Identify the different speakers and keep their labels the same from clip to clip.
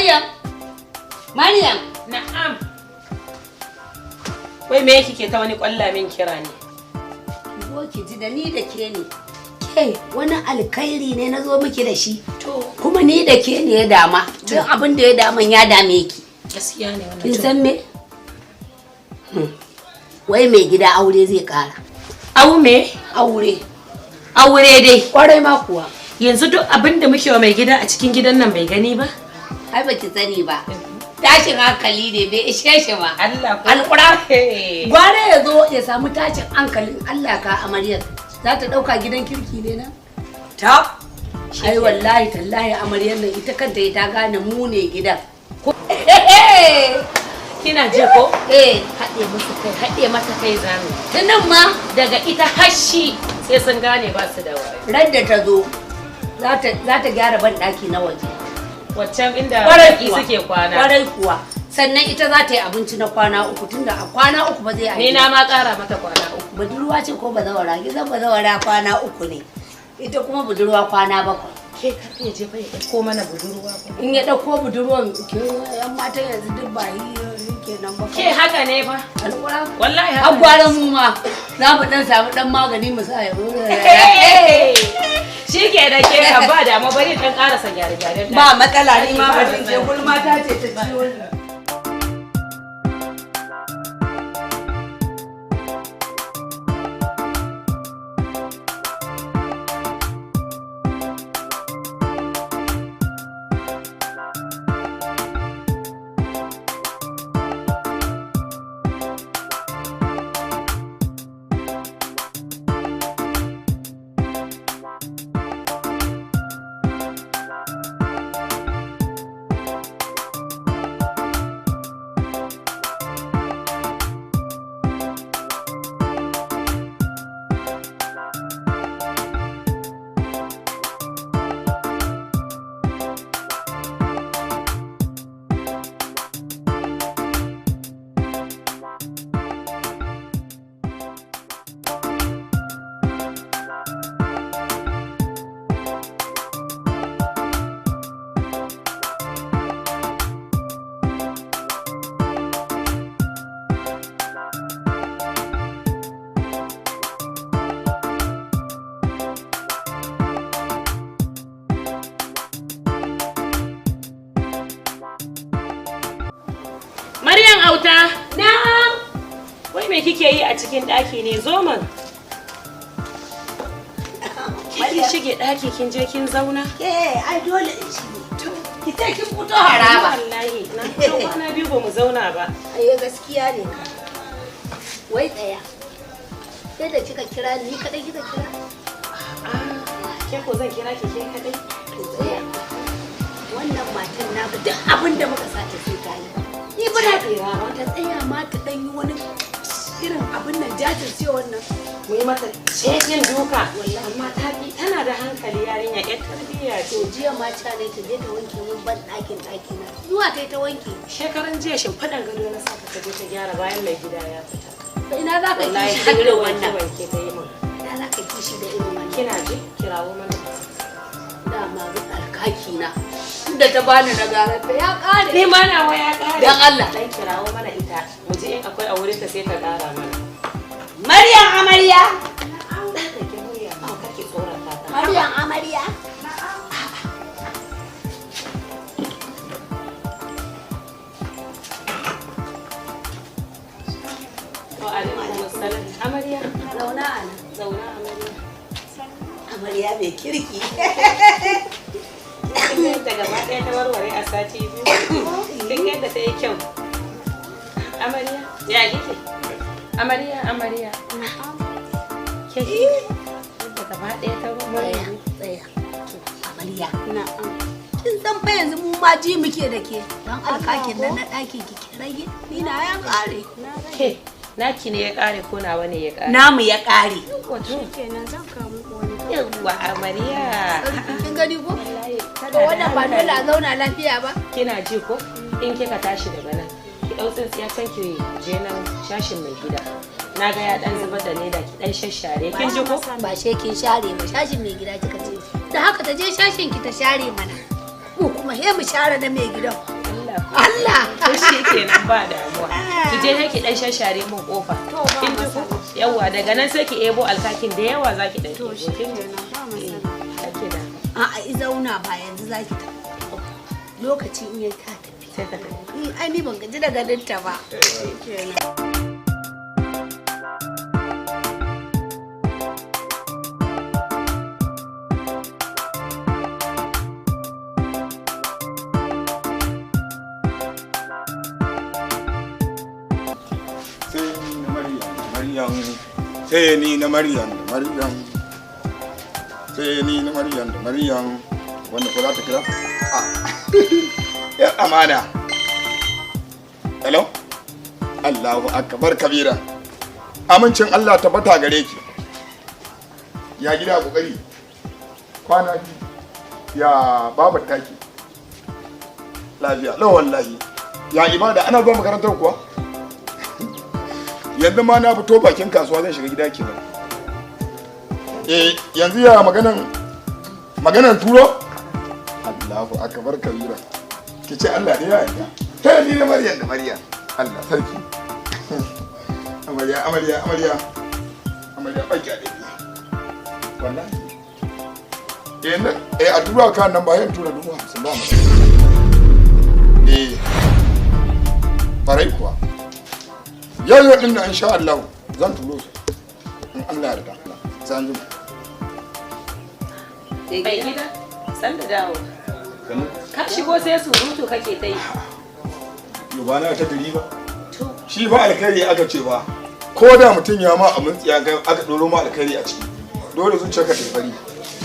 Speaker 1: Maryam. Maryam.
Speaker 2: Na'am. Wai me kike ta wani kwalla min kira ne?
Speaker 1: Zo ki ji da ni da ke ne. Ke wani alkhairi ne na zo miki da shi.
Speaker 2: To
Speaker 1: Kuma ni da ke ne ya dama. Duk abin da ya daman ya dame ki.
Speaker 2: gaskiya ne wannan.
Speaker 1: Kin san me? Wai mai gida aure zai kara.
Speaker 2: Au me?
Speaker 1: Aure.
Speaker 2: Aure dai.
Speaker 1: Kwarai ma kuwa.
Speaker 2: Yanzu duk abin da muke wa mai gida a cikin gidan nan bai gani ba?
Speaker 1: Ai baki sani ba. Tashin hankali ne bai ishe shi ba.
Speaker 2: Allah ko.
Speaker 1: Alƙura. Gwara ya zo ya samu tashin hankalin Allah ka amaryar. Za ta ɗauka gidan kirki ne na? Ta. Ai wallahi tallahi amaryar nan ita kanta ta gane mu ne gidan.
Speaker 2: Kina ji ko?
Speaker 1: Eh,
Speaker 2: Haɗe musu kai, haɗe mata kai zamu.
Speaker 1: tunan ma
Speaker 2: Daga ita hashi sai sun gane ba su da wayo.
Speaker 1: ran da ta zo za ta gyara ban ɗaki na waje.
Speaker 2: Waccan inda
Speaker 1: Kwarai
Speaker 2: baki
Speaker 1: kuwa.
Speaker 2: suke kwana.
Speaker 1: Kwarai kuwa. Sannan ita za ta yi abinci na kwana 3 tunda a kwana 3 ba zai
Speaker 2: Ni na ma ƙara mata kwana 3.
Speaker 1: Budurwa ce ko bazawara? Gizon bazawara kwana 3 ne. Ita kuma budurwa kwana 7.
Speaker 2: Ke karfe ya je fa ya ɗauko mana budurwa ko.
Speaker 1: In ya ɗauko budurwan ke yan matan yanzu duk ba yi kenan ba.
Speaker 2: Ke haka ne fa?
Speaker 1: Alƙura.
Speaker 2: Wallahi haka.
Speaker 1: An gwara mu ma za mu ɗan samu ɗan magani mu sa ya
Speaker 2: Shi ke da ke kan ba damu bari ɗan ƙarasa gyare-gyaren.
Speaker 1: Ba matsala ni ma ba je gulma ta ce ta ciwo ni.
Speaker 2: Maryam auta.
Speaker 1: Na'am.
Speaker 2: Wai me kike yi a cikin ɗaki ne? Zo man. Kin shige ɗaki kin je kin zauna?
Speaker 1: Ke ai dole in shige. Ki ce kin fito haraba.
Speaker 2: Wallahi na fito kwana biyu ba mu zauna ba.
Speaker 1: Ai gaskiya ne ka. Wai tsaya. Sai da kika kira ni kadai kika kira.
Speaker 2: Ke ko zan kira ki ke kadai?
Speaker 1: To tsaya. Wannan matan na ga duk abin da muka sace sai ta yi. Ni ba na tsira ba ta tsaya ma ta dan yi wani irin abin nan jajirce wannan.
Speaker 2: Mu yi mata shekin duka. Wallahi amma ta ki tana da hankali yarinya ƴar tarbiyya ce.
Speaker 1: To jiya ma ca ne ta je ta wanke min ban ɗakin ɗakina. Zuwa ta yi ta wanke.
Speaker 2: Shekaran jiya shimfiɗan gado na saka ta je ta gyara bayan mai gida ya fita.
Speaker 1: Ina za ka
Speaker 2: Wallahi
Speaker 1: kishi da irin wannan?
Speaker 2: wanke ta yi min.
Speaker 1: Ina za ka kishi da irin wannan?
Speaker 2: Kina ji kirawo mana.
Speaker 1: Dama ga alkaki na. Inda ta bani na gara ta ya ƙare.
Speaker 2: Ni ma nawa ya ƙare.
Speaker 1: Dan Allah.
Speaker 2: Dan kirawo mana ita. Mu ji in akwai a wurin ta sai ta ƙara mana.
Speaker 1: Maryam amarya.
Speaker 2: Ki murya ma kake tsorata ta.
Speaker 1: Maryam amarya.
Speaker 2: Wa alaikum assalam. Amarya.
Speaker 1: Zauna a nan.
Speaker 2: Zauna amarya.
Speaker 1: Amarya mai kirki.
Speaker 2: Kin ga yadda gaba ɗaya ta warware a sati biyu. Kin ga yadda ta yi kyau. Amarya, ya kike? Amarya, amarya. Ke yadda gaba ɗaya ta warware.
Speaker 1: Tsaya, tsaya. Amarya. Kin san fa yanzu mu ma ji muke da ke. Dan alkakin nan na ɗakin ki ki rage. Ni na ya ƙare.
Speaker 2: Ke, naki ne ya ƙare ko nawa ne ya ƙare?
Speaker 1: Namu ya ƙare.
Speaker 2: Wato,
Speaker 3: Kenan zan kawo muku wani.
Speaker 2: yawwa amarya.
Speaker 1: Kin gani ko?
Speaker 2: Wallahi,
Speaker 1: To
Speaker 2: tana da
Speaker 1: wannan ba dole a zauna lafiya ba.
Speaker 2: Kina ji ko? In kika tashi daga nan, ki ɗau tsintsiya can ki je nan shashin mai gida. Na ga ya ɗan zubar da leda ki ɗan shashshare. Kin ji ko?
Speaker 1: Ba she kin share ba shashin mai gida kika ce. Da haka ta je shashin ki ta share mana. Mu kuma he mu share na mai gidan.
Speaker 2: Allah.
Speaker 1: Allah.
Speaker 2: To shi kenan ba damuwa. Ki je sai ki dan shashare mun kofa.
Speaker 3: To, ba
Speaker 2: Kin ji ko?
Speaker 3: matsala.
Speaker 2: Yawwa, daga nan sai ki ebo alkakin da yawa zaki dan
Speaker 3: To
Speaker 2: ebo.
Speaker 3: shi
Speaker 2: Kin ji?
Speaker 3: kenan ba matsala.
Speaker 2: Kake da.
Speaker 1: A'a, i zauna, ba yanzu zaki tafi. Lokaci in ya ta tafi.
Speaker 2: Sai ka tafi.
Speaker 1: Ai ni ban gaji da ganin ta ba.
Speaker 3: Kenan.
Speaker 4: Sai ni na Maryam da Maryam, sai ni na Maryam da Maryam, sai ni na Maryam da Maryam. Wanda ko za ta kira? Ah. Ya amana. Hello. Allahu akbar kabira. Amincin Allah tabbata gare ki. Ya gida, kokari, kwana biyu, ya babar taki? Lafiya lau wallahi. Ya ibada, ana zuwa makarantar kuwa? Yanzu ma na fito bakin kasuwa, zan shiga gida kenan. Eh, yanzu ya maganan turo. Allahu akbar kabira. Ki ce Allah ne ya yarda. Ta ni da Maryam da Maryam. Allah sarki. Amarya, amarya, amarya, amarya, baki a dai wallahi. Eh na eh, a tura kan nan bayan tura 50,000 ba mu. Eh, farai kuwa. Yau yau din nan insha Allah zan turo su in Allah ya yarda. Sai an jima.
Speaker 2: Mai gida, san da dawo. Ka shigo sai surutu kake ta yi.
Speaker 4: Yau ba na ta diri ba.
Speaker 2: To,
Speaker 4: Shi ba alkhairi aka ce ba, ko da mutum ya ma abin tsiya kai aka ɗoro ma alkhairi a ciki, dole zuciyarka ta yi fari.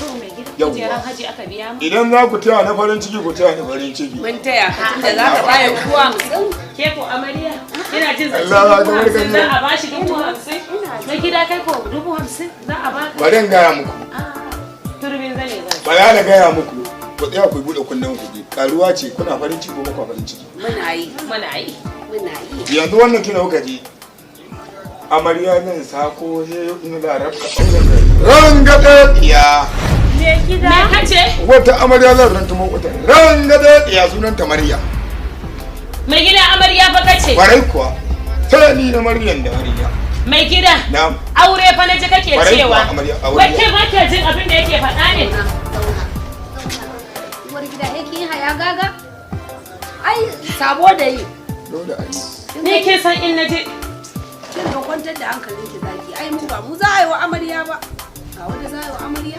Speaker 2: To mai gida,
Speaker 4: Yawwa.
Speaker 2: kujeran haji aka biya mu.
Speaker 4: Idan za ku taya na farin ciki, ku taya na farin ciki.
Speaker 1: Mun taya ka tunda za ka baya 50,000.
Speaker 2: Ke ko amarya, kina jin zancen
Speaker 4: Allah,
Speaker 2: dubu
Speaker 4: ya
Speaker 2: hamsin
Speaker 4: barka
Speaker 2: za
Speaker 4: ni.
Speaker 2: a bashi 50,000? Mai gida, kai ko 50,000 za a baka?
Speaker 4: Bari in gaya muku.
Speaker 2: Ah, turmin zane zan.
Speaker 4: Bari na gaya muku, ku tsaya ku buɗe kunnen ku ji. Karuwa ce, kuna farin ciki ko ba ku farin ciki?
Speaker 1: Muna yi.
Speaker 2: Muna yi.
Speaker 1: Muna yi.
Speaker 4: Yanzu wannan kina kuka ji, amarya nan sako he in larabka auren rangada tsiya.
Speaker 3: Me gida?
Speaker 2: Me kace?
Speaker 4: Wata amarya zan rantumo, wata rangada tsiya, sunanta Maryam.
Speaker 2: Mai gida, amarya fa kace.
Speaker 4: Kwarai kuwa, sai ni na Maryam da Maryam.
Speaker 2: Mai gida.
Speaker 4: Na.
Speaker 2: Aure fa na ji kake
Speaker 4: Kwarai
Speaker 2: cewa.
Speaker 4: kuwa, amarya, aure.
Speaker 2: Wai ke ba ke jin abin da yake faɗa ne?
Speaker 1: Zauna, zauna, zauna. Uwar gida, yake yin haya gaga? Ai sabo da yi.
Speaker 4: Dole a yi.
Speaker 2: Ni kin san in naje
Speaker 1: Kin ga, kwantar da hankalinki zaki. Ai mu ba mu za a yi wa amarya ba. Ga wanda za a yi wa amarya.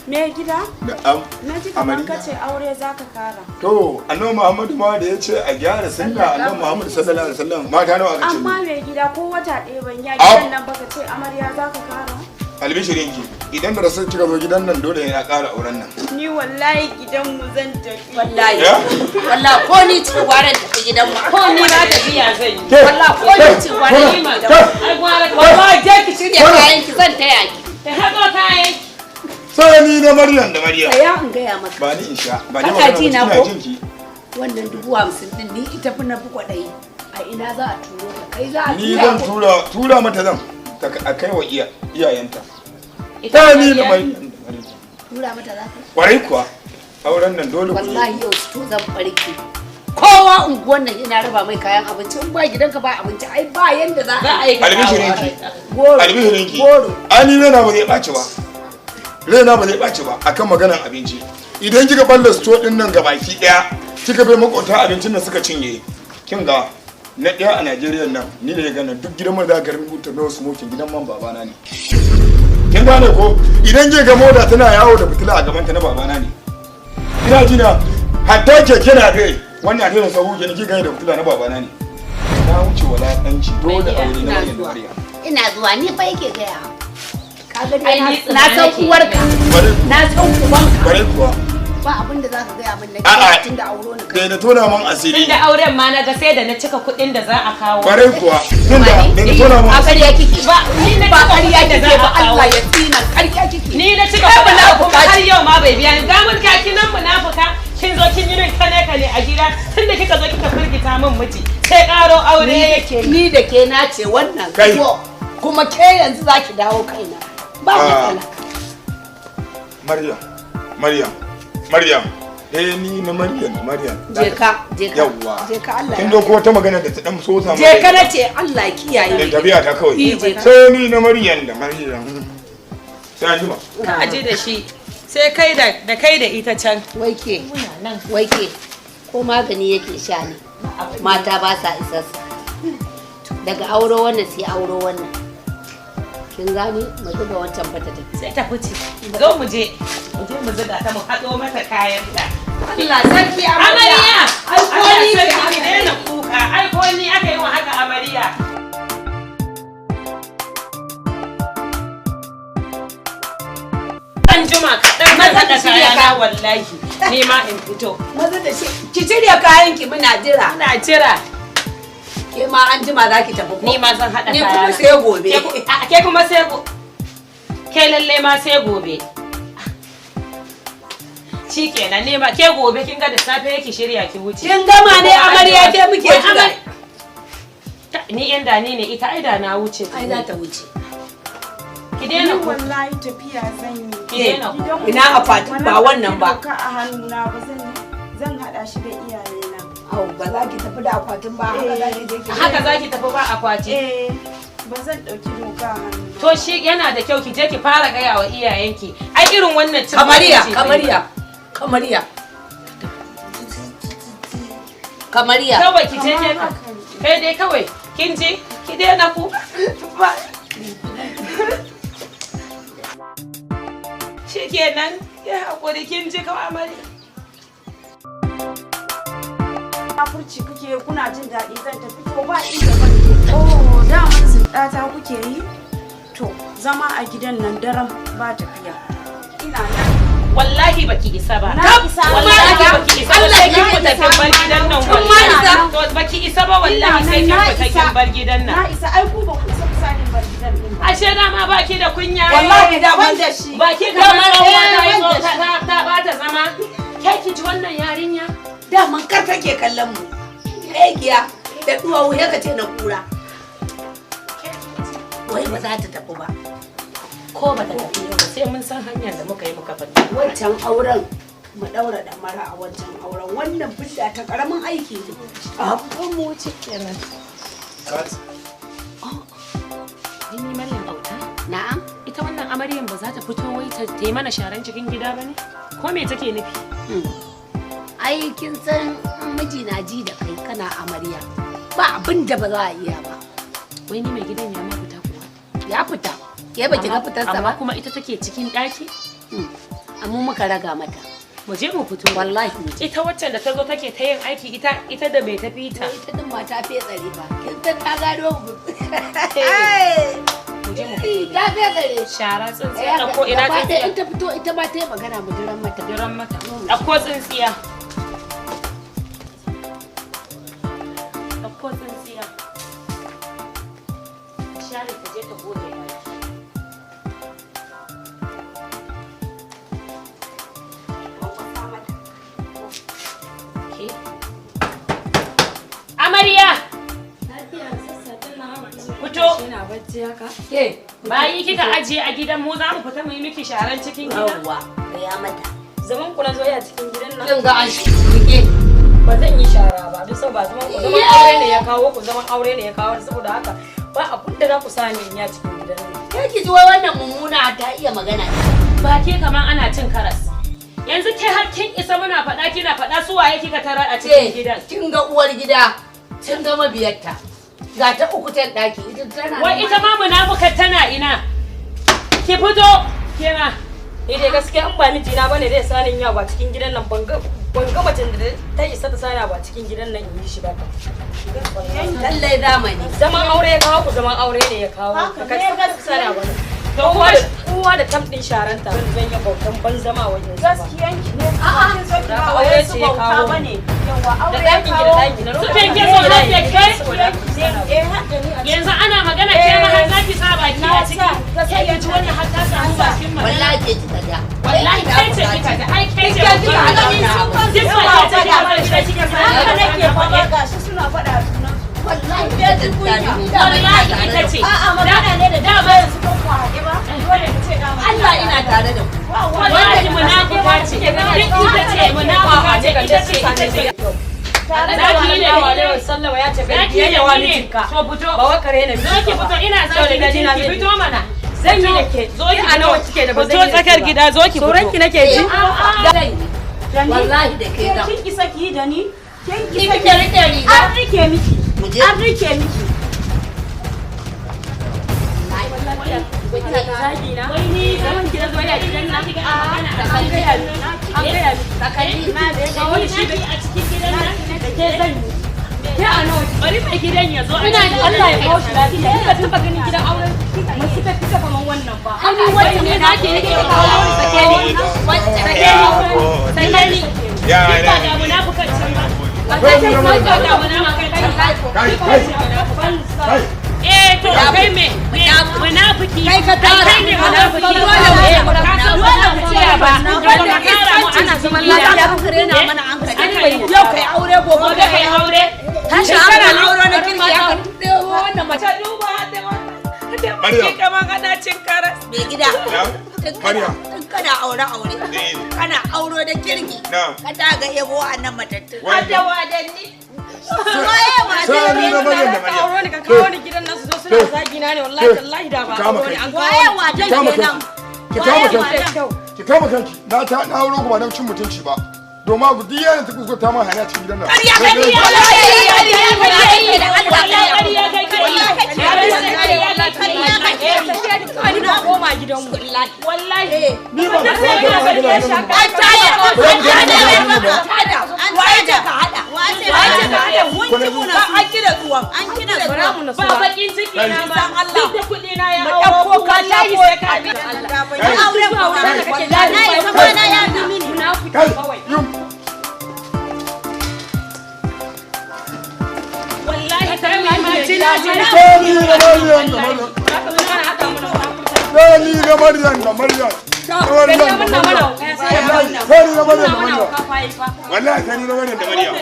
Speaker 3: Me gida?
Speaker 4: Na'am.
Speaker 3: Na ji kamar
Speaker 4: Amarya.
Speaker 3: kace aure zaka kara.
Speaker 4: To, Annabi Muhammadu ma da ya ce a gyara sunna, Annabi Muhammadu sallallahu alaihi wasallam mata nawa aka ce?
Speaker 3: Amma mai gida, ko wata ɗaya ban ya
Speaker 4: Au.
Speaker 3: gidan nan baka ce amarya zaka kara?
Speaker 4: Albishirinki, idan da rasul kika zo gidan nan, dole ne a ƙara auren nan.
Speaker 3: Ni wallahi gidan mu zan tafi.
Speaker 1: Wallahi.
Speaker 4: Ya?
Speaker 1: Wallahi ko ni ce gwaran tafi gidan mu.
Speaker 2: Ko ni ma tafiya zan yi.
Speaker 4: Ke,
Speaker 1: Wallahi ko ni ce gwaran
Speaker 2: Ni
Speaker 1: tafi
Speaker 2: ma
Speaker 1: gidan mu.
Speaker 2: ai gwara ka.
Speaker 1: Wallahi je ki shirya kayan ki, zan taya ki.
Speaker 2: Ta haɗo kayan.
Speaker 4: Sai ni na Maryam da Maryam.
Speaker 1: Tsaya in gaya maka.
Speaker 4: Ba ni in sha, ba ni
Speaker 1: Kana
Speaker 4: magana
Speaker 1: ji na
Speaker 4: ba,
Speaker 1: ko?
Speaker 4: kina jin ki.
Speaker 1: Wannan 50,000 din ni ita fi na fi kwaɗayi. A ina za a turo ta? Kai za a
Speaker 4: Ni
Speaker 1: tura
Speaker 4: zan
Speaker 1: ko?
Speaker 4: tura mata, zan ta a kai wa iyayenta.
Speaker 2: Ita
Speaker 4: Sai ni na
Speaker 2: amarya.
Speaker 4: Maryam da Maryam.
Speaker 1: Tura mata za ka yi?
Speaker 4: Kwarai kuwa, auren nan dole ku yi.
Speaker 1: Wallahi yau su zan barke. Kowa unguwan nan ina raba mai kayan abinci, in ba gidanka ba abinci, ai ba yanda za
Speaker 2: Za
Speaker 1: a
Speaker 2: a yi
Speaker 4: Albishirinki.
Speaker 1: Goro.
Speaker 4: Albishirinki.
Speaker 1: Goro.
Speaker 4: Ani raina ba zai ɓaci ba. Raina ba zai ɓaci ba akan maganan abinci. Idan kika balla sto din nan gabaki ɗaya, kika bai makota abincin da suka cinye. Kin ga, na ɗaya a Najeriya nan, ni ne gana duk gidan man da aka rubuta no smoking, gidan man babana ne. Kin gane ko? Idan kika ga mota tana yawo da fitila a gaban ta, na babana ne. Ina jina, hatta keke na kai wannan a da sahu kenan, kika gani da fitila, na babana ne. Na wuce walakanci, dole aure na
Speaker 1: Ina
Speaker 4: Maryam da
Speaker 1: zuwa.
Speaker 4: Maryam.
Speaker 1: Ina zuwa, ni fa yake gaya. Ka ga
Speaker 2: Ai,
Speaker 1: dai
Speaker 2: ni
Speaker 1: na san
Speaker 2: tsina nake.
Speaker 1: uwarka.
Speaker 4: Kwarai
Speaker 1: Na san ubanka.
Speaker 4: Kwarai kuwa.
Speaker 1: Ba abin da zaka gaya min na
Speaker 4: A'a.
Speaker 1: gida tun da auro ni kai.
Speaker 4: Da na tona man asiri.
Speaker 2: Tunda auren ma na ga sai da na cika kuɗin da za a kawo.
Speaker 4: Kwarai kuwa. Tunda da na tona man
Speaker 1: A
Speaker 4: asiri.
Speaker 1: ƙarya kike.
Speaker 2: Ba ni na
Speaker 1: Ba
Speaker 2: cika
Speaker 1: ƙarya
Speaker 2: kuɗin da
Speaker 1: kike
Speaker 2: za
Speaker 1: ba,
Speaker 2: a kawo.
Speaker 1: Allah ya tsina, ƙarya kike.
Speaker 2: Ni na cika
Speaker 1: Kai
Speaker 2: kuɗin
Speaker 1: munafuka
Speaker 2: kuma har
Speaker 1: ce.
Speaker 2: yau ma bai biya ni. Ga mun kaki nan munafuka. Kin zo kin yi min kane kane a gida, tunda kika zo kika firgita min miji. Sai ƙaro aure yake.
Speaker 1: Ni da ke na ce wannan.
Speaker 4: Kai.
Speaker 1: To, kuma ke yanzu zaki dawo kaina. Ba
Speaker 4: Ah.
Speaker 1: matsala.
Speaker 4: Maryam. Maryam. Maryam. Eh, ni na Maryam, Maryam.
Speaker 1: Je ka, je ka.
Speaker 4: Yawwa.
Speaker 1: Je ka, Allah
Speaker 4: Kin
Speaker 1: ya.
Speaker 4: dauko wata magana da ta dan so samu.
Speaker 1: Je ka nace, Allah ya kiyaye.
Speaker 4: Da tafiya ta kawai.
Speaker 1: Eh, je ka.
Speaker 4: Sai ni na Maryam da Maryam. Sai an jima.
Speaker 2: Ka aje da shi. Sai kai da kai da ita can.
Speaker 1: Waike. Waike. Ko magani yake sha ne. Mata ba sa isassa. Daga auro wannan sai auro wannan. Kin gane? Mu zuga wancan ba ta tafi.
Speaker 2: Sai ta fice. Zo mu je. Mu je mu zuga ta mu haɗo mata kayan ta.
Speaker 1: Allah sarki
Speaker 2: Amarya!
Speaker 1: Ai ko ni
Speaker 2: Allah
Speaker 1: ce
Speaker 2: sarki, ki daina kuka. Ai ko ni aka yi wa haka, amarya. An jima kaɗan
Speaker 1: Maza
Speaker 2: maza da
Speaker 1: ki shirya
Speaker 2: kayana wallahi. Ni ma in fito.
Speaker 1: Maza da shi. Ki shirya kayan ki, muna jira.
Speaker 2: Ina jira.
Speaker 1: Ke ma an jima za ki tafi ko?
Speaker 2: Ni ma zan haɗa
Speaker 1: Ni
Speaker 2: kayana.
Speaker 1: kuma sai gobe.
Speaker 2: Ke kuma sai go. Ke lalle ma sai gobe. Shikenan, ne ma ke gobe kin ga da safe yake shirya ki wuce.
Speaker 1: Kin gama ne amarya, ke muke
Speaker 2: Wai
Speaker 1: jira.
Speaker 2: Ni inda ni ne ita, ai da na wuce.
Speaker 1: Ai za ta wuce.
Speaker 2: Ki daina
Speaker 3: Ni
Speaker 2: kuka.
Speaker 3: wallahi tafiya zan yi.
Speaker 2: Ki daina kuka.
Speaker 3: Gidanmu
Speaker 1: Ina akwatin ba wannan ba.
Speaker 3: Doka a hannuna ba, zan yi, zan haɗa shi da iyayena.
Speaker 1: Au, ba za ki tafi da akwatin ba, haka za ki je ki.
Speaker 2: Haka za ki tafi ba akwati.
Speaker 3: Eh, ba zan ɗauki doka a hannuna.
Speaker 2: To shi yana da kyau ki je ki fara gaya wa iyayenki. Ai irin wannan cin
Speaker 1: Kamariya,
Speaker 2: mutunci ne.
Speaker 1: kamariya, kamariya. Kamariya.
Speaker 2: Kawai ki je ke
Speaker 3: Kamar haka ne.
Speaker 2: kai dai kawai kin ji, ki daina kuka. Shikenan, ya hakuri, kin ji kawai amarya.
Speaker 3: Kafurci kuke, kuna jin daɗi zan tafi, to ba inda ban je. Oh, daman zinɗata kuke yi? To, zama a gidan nan daram ba tafiya. Ina nan.
Speaker 2: Wallahi baki isa ba.
Speaker 3: Na isa.
Speaker 2: Wallahi baki isa ba,
Speaker 1: Allah
Speaker 2: sai kin
Speaker 1: ya
Speaker 2: fita
Speaker 1: isa.
Speaker 2: kin bar gidan nan
Speaker 1: Kin ma
Speaker 2: wallahi.
Speaker 1: isa.
Speaker 2: To baki isa ba wallahi, sai kin
Speaker 3: Ina nan, na
Speaker 2: fita
Speaker 3: isa.
Speaker 2: kin bar gidan nan.
Speaker 3: Na isa, ai ku ba ku isa ku sani bar gidan din ba.
Speaker 2: Ashe dama baki da kunya.
Speaker 3: Wallahi da ban da shi.
Speaker 2: Baki kamar tsohuwa ta yi
Speaker 3: ban da
Speaker 2: ta bata zama. Ke ki ji wannan yarinya?
Speaker 1: Daman kar take kallon mu. Giya da duwawu ya ka ce na kura. Wai ba za ta tafi ba.
Speaker 2: Ko bata tafi yau ba sai mun san hanyar da muka yi muka fita.
Speaker 1: Wancan auren mu daura damara a wancan auren, wannan bidda ta karamin aiki ne.
Speaker 2: Ko mu wuce kenan. Ni Maryam Auta.
Speaker 1: Na'am.
Speaker 2: Ita wannan amaryan ba za ta fito wai ta yi mana sharan cikin gida ba ne? Ko me take nufi?
Speaker 1: Ai kin san miji na ji da kai kana amarya. Ba abin da ba za a iya ba.
Speaker 2: Wai ni mai gidan ya ma fita kuwa?
Speaker 1: Ya fita. Ke ba ki ga fitarsa
Speaker 2: Amma
Speaker 1: ba?
Speaker 2: kuma ita take cikin ɗaki?
Speaker 1: Amma muka raga mata.
Speaker 2: Mu je mu fito.
Speaker 1: Wallahi mu je.
Speaker 2: Ita waccan da ta zo take ta yin aiki, ita da bai tafi ta.
Speaker 1: Ita din ma ta fetsare ba. Kin san ta gano mu.
Speaker 2: Mu je mu fito.
Speaker 1: Ta fetsare.
Speaker 2: Shara, tsintsiya, ɗauko ina
Speaker 1: Gaba ɗaya
Speaker 2: tsintsiya.
Speaker 1: in ta fito ita ma ta yi magana mu jiran mata.
Speaker 2: Jiran mata. Ɗauko tsintsiya. Ɗauko tsintsiya. Share ta je ta goge ɗaki. Ke? Amarya! Fito!
Speaker 3: Ina bacci haka.
Speaker 1: Ke.
Speaker 2: Bayi kika ajiye a gidan mu, za mu fita mu yi miki sharan cikin gida.
Speaker 1: Yawwa, gaya mata.
Speaker 5: Zaman ku na zo a cikin gidan nan.
Speaker 1: Kin ga an shi rike.
Speaker 5: Ba zan yi shara ba. Duk sau ba zaman ku, zaman aure ne ya kawo ku, zaman aure ne ya kawo ni. Saboda haka ba abun da za ku sani in ya cikin gidan nan.
Speaker 1: Ke ki ji wai wannan mummuna ta iya magana.
Speaker 2: Ba ke kaman ana cin karas. Yanzu ke har kin isa muna faɗa kina faɗa, su waye kika tarar a cikin gidan?
Speaker 1: Kin ga uwar gida, kin ga mabiyarta. Ga ta uku tan daki, ita tana.
Speaker 2: Wai ita ma munafukar tana ina? Ki fito ke ma.
Speaker 5: Ni dai gaskiya in ba mijina bane zai sani in ya ba cikin gidan nan, ban ga macen da ta isa ta sani ba cikin gidan nan in yi shi ba kam.
Speaker 1: Lallai zamani.
Speaker 5: Zaman aure ya kawo ku, zaman aure ne ya kawo ku.
Speaker 3: Haka
Speaker 5: Ka
Speaker 3: ne,
Speaker 5: ka sani ba.
Speaker 2: To
Speaker 5: Kowa
Speaker 2: kuma
Speaker 5: da kowa da tam din sharanta, zan yi bautan ban zama wajen su ba.
Speaker 3: Gaskiyan ki ne. A'a, kin zo ki
Speaker 5: Da
Speaker 3: ba
Speaker 5: aure
Speaker 3: wai su
Speaker 5: ce ya
Speaker 3: bauta
Speaker 5: kawo.
Speaker 3: bane. Yawa,
Speaker 5: Da
Speaker 3: aure ya
Speaker 5: ɗakin ki da
Speaker 3: kawo.
Speaker 5: ɗaki na
Speaker 2: Su kyanke so na kai.
Speaker 3: Eh, har da ni a ciki.
Speaker 2: Yanzu ana magana ke ma har zaki sa baki a ciki. Ke ki ji wannan har ta samu bakin magana.
Speaker 1: Wallahi ke kika ja.
Speaker 2: Wallahi kai ce kika ji, ai kai ce
Speaker 1: Kika
Speaker 2: babbar
Speaker 1: ji
Speaker 2: magana. Duk ba ke ce kika bar gida kika sa
Speaker 3: Haka nake faɗa, gashi suna faɗa a junansu.
Speaker 1: Wallahi ke ta
Speaker 3: kunya.
Speaker 2: Wallahi ita ce.
Speaker 3: A'a, magana ne da dama yanzu kan ku haɗe ba. Dole ku ce dama.
Speaker 1: Allah ina tare da ku.
Speaker 2: Wallahi munafuka ce. Duk ita ce munafuka.
Speaker 5: Zaki ne alaihi sallama ya ce kai biyayya wa mijinka.
Speaker 2: To fito.
Speaker 5: Ba wa kare ne.
Speaker 2: Zo ki fito, ina zaki ki fito mana.
Speaker 5: Zan yi da ke.
Speaker 2: Zo ki
Speaker 5: a nawa kike da ba zan
Speaker 2: fito
Speaker 5: yi
Speaker 2: tsakar gida, zo ki fito.
Speaker 5: Tsoron ki nake ji.
Speaker 1: Wallahi da ke zan.
Speaker 3: Kin isa ki yi da ni? Kin
Speaker 1: Ki
Speaker 3: isa
Speaker 1: kike rike riga.
Speaker 3: An rike miki.
Speaker 1: Mu je.
Speaker 3: An rike miki.
Speaker 5: Zagi na.
Speaker 2: Wai ni
Speaker 5: Zaman gidan zuwa ya gidan nan. An gaya mi. An gaya mi.
Speaker 1: Sakanni.
Speaker 5: Ga wani shi
Speaker 2: a cikin gidan nan.
Speaker 5: da ke zan yi. Ke a nawa kike?
Speaker 2: Bari mai gidan ya zo a
Speaker 5: Ina
Speaker 2: cikin
Speaker 5: Allah ya kawo shi lafiya. Kika taba ganin gidan auren masu ka fita kaman wannan ba.
Speaker 1: Ani
Speaker 2: Wai ne za ki rike kawo
Speaker 1: sake ni. Sake ni.
Speaker 2: Sake ni.
Speaker 4: Ya
Speaker 2: Ba ga munafukan can ba.
Speaker 4: Kai
Speaker 2: Ba ga munafukan can ba.
Speaker 4: kai kai kai.
Speaker 2: Eh to kai me? Munafiki.
Speaker 1: Kai ka tara.
Speaker 2: Kai ne munafiki.
Speaker 1: Dole mu
Speaker 2: Ka san ba za mu tsaya ba.
Speaker 1: Wanda
Speaker 2: Ka kara mu ana
Speaker 1: zaman lafiya. Ka rena mana hankali. Yau kai aure, gobe
Speaker 2: Gobe kai aure.
Speaker 1: Tashi hankali, aure na kirki aka ɗebo wannan mace.
Speaker 2: Ta duba hadda wannan. Hadda
Speaker 4: Maryam.
Speaker 2: baki kaman ana cin karas.
Speaker 1: Mai gida.
Speaker 4: Na?
Speaker 1: Tun kana
Speaker 4: Maryam.
Speaker 1: tun kana aure aure.
Speaker 4: Eh.
Speaker 1: Kana auro da kirki.
Speaker 4: Na.
Speaker 1: Ka ta ga ebo a nan matattun.
Speaker 4: Wai.
Speaker 2: Hadda wadanni.
Speaker 1: Waye ma
Speaker 4: Sai ni na Maryam da
Speaker 5: Ka auro
Speaker 4: Maryam.
Speaker 5: ni ka kawo ni gidan nan su zo suna zagi na ne, wallahi tallahi da ba
Speaker 4: Kama
Speaker 5: auro ni
Speaker 4: kai.
Speaker 5: an
Speaker 1: Waye
Speaker 5: kawo ni.
Speaker 1: wajen
Speaker 4: Kama
Speaker 1: kenan.
Speaker 4: kanki. Ki kama
Speaker 1: Waye
Speaker 4: kanki.
Speaker 1: wajen?
Speaker 4: Ki kama kanki. Na ta na auro ku ba don cin mutunci ba. Domin ku duk yaran ta kuskure ta ma hanya cikin gidan nan.
Speaker 1: Ƙarya kake yi, wallahi ƙarya kake yi da Allah.
Speaker 2: Wallahi ƙarya kake yi.
Speaker 1: Ƙarya kake yi.
Speaker 5: Kawai ni koma gidanmu.
Speaker 2: Wallahi.
Speaker 4: Ni ba ku
Speaker 2: Sai
Speaker 4: ba
Speaker 2: ka
Speaker 4: ku
Speaker 2: zarge shi haka.
Speaker 1: An taya, an tada, an tada. Waye ce ka hada? Waye ce ka hada? Ba an kira tsuwan. An kira
Speaker 5: Bara mu nasu
Speaker 2: Ba
Speaker 5: ba.
Speaker 2: bakin ciki na ba.
Speaker 3: San Allah.
Speaker 2: Duk da kuɗi na ya
Speaker 3: Mu
Speaker 2: hauro
Speaker 3: ɗauko
Speaker 2: ku, wallahi
Speaker 3: katako.
Speaker 2: sai ka bi.
Speaker 1: Ni auren ba
Speaker 4: Kai.
Speaker 1: wallahi zama na ya fi mini.
Speaker 5: Munafiki
Speaker 4: Kai,
Speaker 5: kawai.
Speaker 4: yum.
Speaker 2: Wallahi kai ma jina jina.
Speaker 4: Sai ni na Maryam da Maryam.
Speaker 5: Zaka zo kana haka mana munafurta.
Speaker 4: Sai ni na Maryam da Maryam. Maryam da
Speaker 5: Muna mana
Speaker 4: Maryam.
Speaker 5: hauka sai ya
Speaker 4: Wallahi sai ni na Maryam da
Speaker 5: mana
Speaker 4: Maryam.
Speaker 5: hauka fa yi fa.
Speaker 4: Wallahi sai ni na Maryam da Maryam.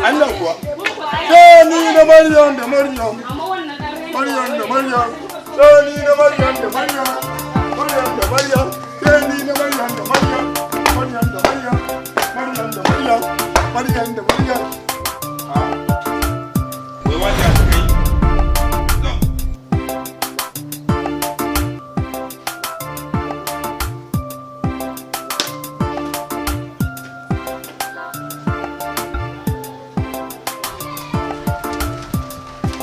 Speaker 4: Allah kuwa. Sai ni na Maryam da Maryam.
Speaker 5: Amma wannan dan raini
Speaker 4: Maryam da Maryam. Sai ni na Maryam da Maryam. Maryam da Maryam. Sai ni na Maryam da Maryam. Maryam da Maryam. Maryam da Maryam. Maryam da Maryam. Ah. Wai wanda aka kai? No.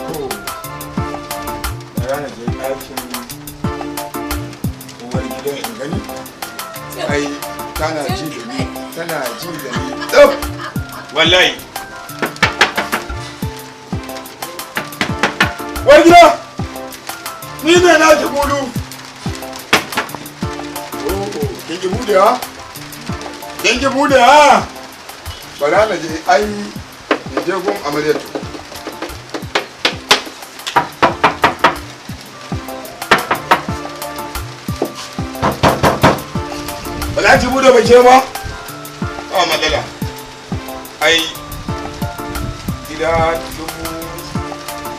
Speaker 4: To, bara na je ɗakin uwar gidan in gani. Ai, tana ji da ni, tana ji da ni. Tsaf! Wallahi. Uwar gida! Ni ne na ki gudu. Oh, kin ki bude ha? Kin ki bude ha? Bara na je ai in je gun amaryatu. Ba za ki bude ba ke ba? Ba matsala. Ai, gida dubu,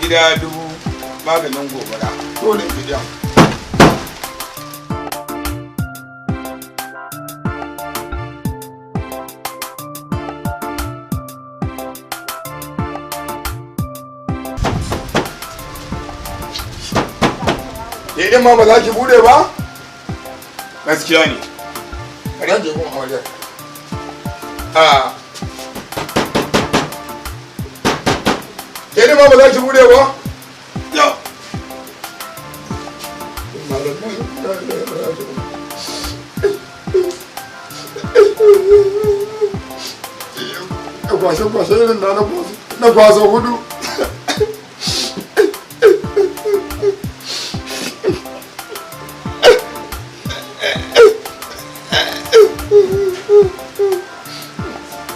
Speaker 4: gida dubu, maganin gobara. Dole gida. Ke din ma ba za ki bude ba? Gaskiya ne. Karen je gun amarya. A. Ke din ma ba za ki bude ba? Yau. Kwashe kwashe irin da na kwasa hudu.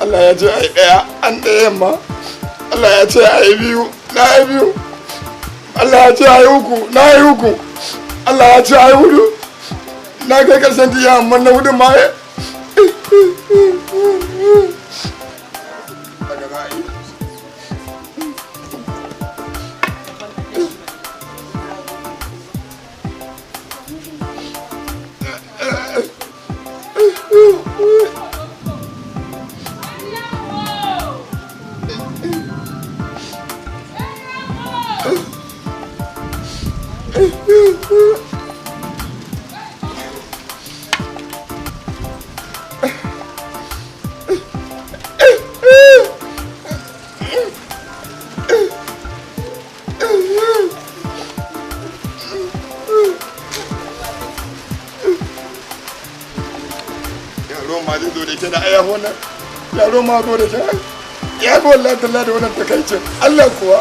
Speaker 4: Allah ya ce ai ɗaya an ɗaya yamma. Allah ya ce ai biyu na yi biyu. Allah ya ce ai uku na yi uku. Allah ya ce ai hudu na kai karshen tiya, amma na hudun ma daga za a yi. Yaro ma zai zo da ke da aya wannan. Yaro ma zo da ke. Ya fi wallahi talla da wannan takaicin. Allah kuwa.